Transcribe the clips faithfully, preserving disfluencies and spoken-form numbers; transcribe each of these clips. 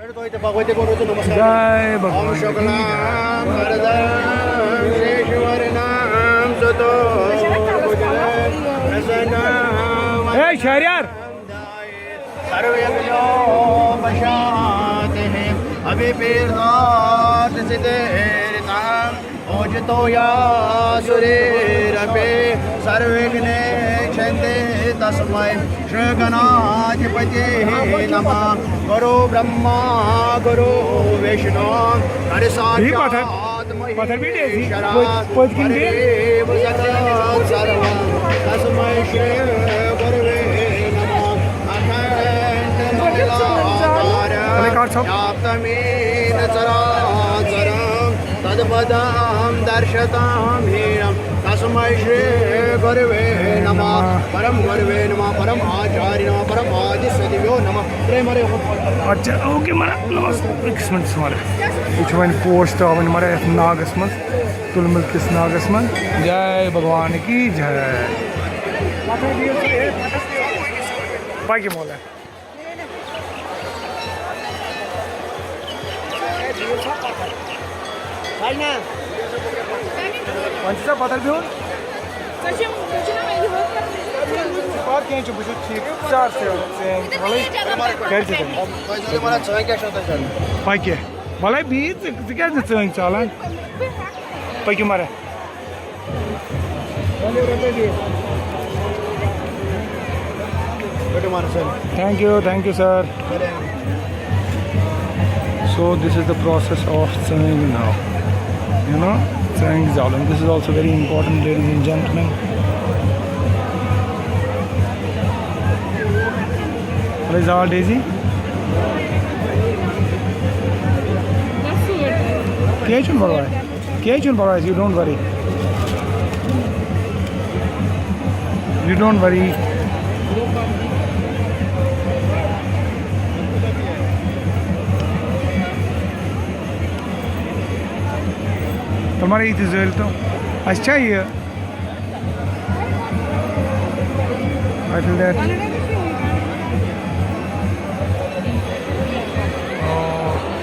जय भगवान। शुक्लां वरदां शशिवर्णं चतुर्भुजं प्रसन्नं ए शहरियार। सर्वविघ्नोपशांतिः अभिप्रीतार्थसिद्ध्यर्थं पूजितो यः सुरेरपि सर्वविघ्नोपशांतिः तस्मै श्री गणाधिपतये नमः। गुरु ब्रह्मा गुरु विष्णु गुरु साक्षात् पत्थर भी दे दी, पत्थर भी दे दी। तस्मै श्री गुरवे नमः। अखंड मंडलाकार व्याप्तमेन चराचरं तत्पदं दर्शतं येन तस्मै श्री गुरवे नमः। परम गुरवे नमः। परम आचार्य नमः। परम आदि सदिव्यो नमः। प्रेम रे हो। अच्छा, ओके, मरा नमस्ते। एक मिनट, सर। ये छुआन पोस्ट आवन मरा नागस मंज। تُلمُل کِس ناگَس منٛز۔ جے بھگوان کی جے۔ پَکہِ مولا۔ وۄنۍ چھُ ژےٚ پَتھر بِہُن۔ پَتہٕ کینٛہہ چھُ، بہٕ چھُس ٹھیٖک۔ ژٕ آس ژٕ، ژٕ، ژٕ، گَرِ چھِ تِم۔ تۄہہِ چھُو وَنان، ژٕ وۄنۍ کیٛاہ چھُو تۄہہِ کرُن؟ پَکہِ۔ وَلَے بِہِو ژٕ، ژٕ کیٛازِ نہٕ ژٲنٛگۍ ژالان؟ پٔکِو مَرا۔ Thank you, thank you, sir. So this is the process of ژٲنٛگۍ now. You know, ژٲنٛگۍ زالُن. This is also very important, ladies and gentlemen. What is all, Daisy? کینٛہہ چھُنہٕ پَرواے۔ کینٛہہ چھُنہٕ پَرواے، you don't worry. You don't worry. تَلہٕ مَرا یہِ تہِ زٲلۍ تو۔ اَسہِ چھا یہِ I feel that.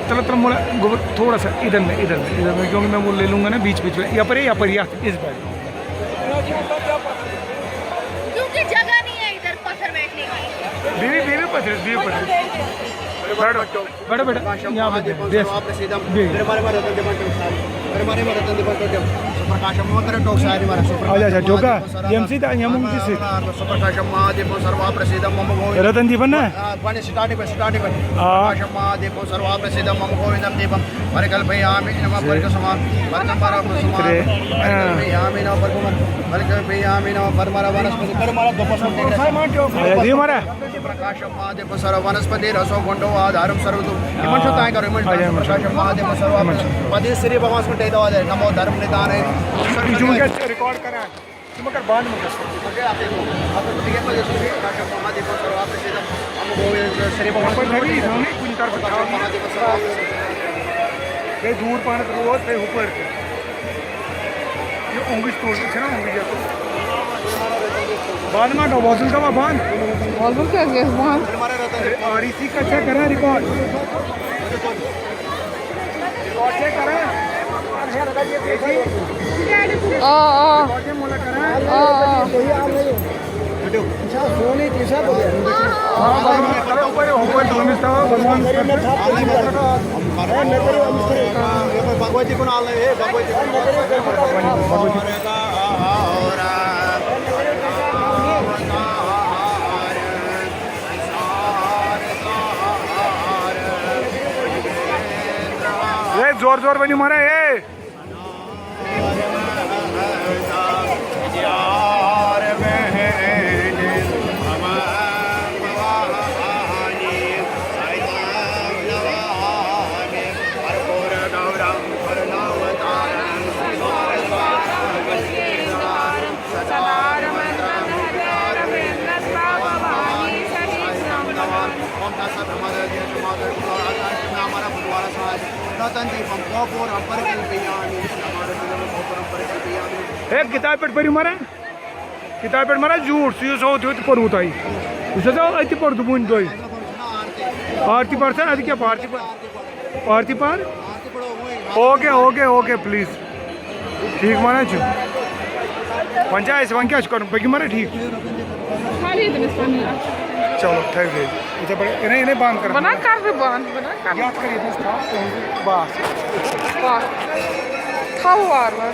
چلو، تھوڑا سا ادھر میں، ادھر میں، ادھر میں، کیونکہ میں وہ لے لوں گا نا بیچ بیچ میں۔ یپر ہے، یپر، یا اس بار۔ کیونکہ جگہ نہیں ہے ادھر پتھر بیٹھنے کی۔ بیوی، بیوی پتھر، بیوی پتھر۔ بیٹھو۔ بیٹھو، بیٹھو۔ یہاں پہ بیٹھو۔ بیٹھو۔ اچھا، اچھا، ٹھوکا۔ ییٚمہِ سۭتۍ، یِمو کُن تہِ سۭتۍ۔ رتن دیٖپن نا؟ آ۔ اچھا، دِیِو مَرا۔ پرکاشم مہادیو سروانسپتی رسو گنڈو آدھارم سروتو۔ یِمن چھُ تانۍ کرُن، یِمن چھُ اچھا، یِمن چھُ۔ پرکاشم مہادیو سروانسپتی۔ پتہٕ یہِ سری بھگوانس کُن ٹھیٖک دوا دِتھ، نمو دھرم ندھانے۔ یہِ چھُ وٕنکیٚس record کران۔ ژٕ مہ کر بند، مہ کر۔ پرکاشم مہادیو سروانسپتی۔ یپٲرۍ تھٲوِو یہِ تھاونٕے کُنہِ طرفہٕ تھاونٕے۔ بیٚیہِ دوٗر پہنتھ روز، بیٚیہِ ہُپٲرۍ تہِ۔ یہِ اوٚنٛگٕج تُل، یہِ چھَنا اوٚنٛگٕج یَتھ؟ بنٛد ما گوٚو، وۄزُل گوٚوا بنٛد؟ وۄزُل کیٛازِ گژھِ بنٛد؟ آر ای سی کَتہِ چھا کران record؟ Record چھا کران؟ آ، آ۔ Record چھا مُلہٕ کران؟ آ، آ۔ ہُپٲرۍ، ہُپٲرۍ دوٚیمِس تھاوان، بہٕ وَنہٕ۔ بھگوتی کُن آلہٕ، ہے، بھگوتی کُن۔ ہے، زور زور ؤنِو مَرا، ہے۔ ہے، کِتابہِ پٮ۪ٹھ پٔرِو مَرا۔ کِتابہِ پٮ۪ٹھ مَرا زیوٗٹھ، سُہ یُس ہوٚت ہوٚت پوٚرمُت تۄہہِ۔ یُس ہسا أتہِ پوٚر دوٚپُن تۄہہِ۔ پارتی پار سا، اَدٕ کیٛاہ پارتی پار؟ پارتی پار؟ Okay, okay, okay, please. ٹھیٖک وَنان چھُ۔ وۄنۍ چھا اَسہِ، وۄنۍ کیٛاہ چھُ کَرُن؟ پٔکِو مَرا ٹھیٖک۔ خالی دِنَس پَنُن اَتھ۔ چلو، تھٲیِو بیٚیہِ۔ یِتھَے پٲٹھۍ، یِنَے، یِنَے بنٛد کَرُن۔ بَنان کَرٕ بہٕ بَنٛد، بَنان کَرٕ۔ یَتھ کَر ییٚتہِ نَس تھاو، تُہٕنٛز بَس۔ بَس۔ تھاوو وارٕ وارٕ۔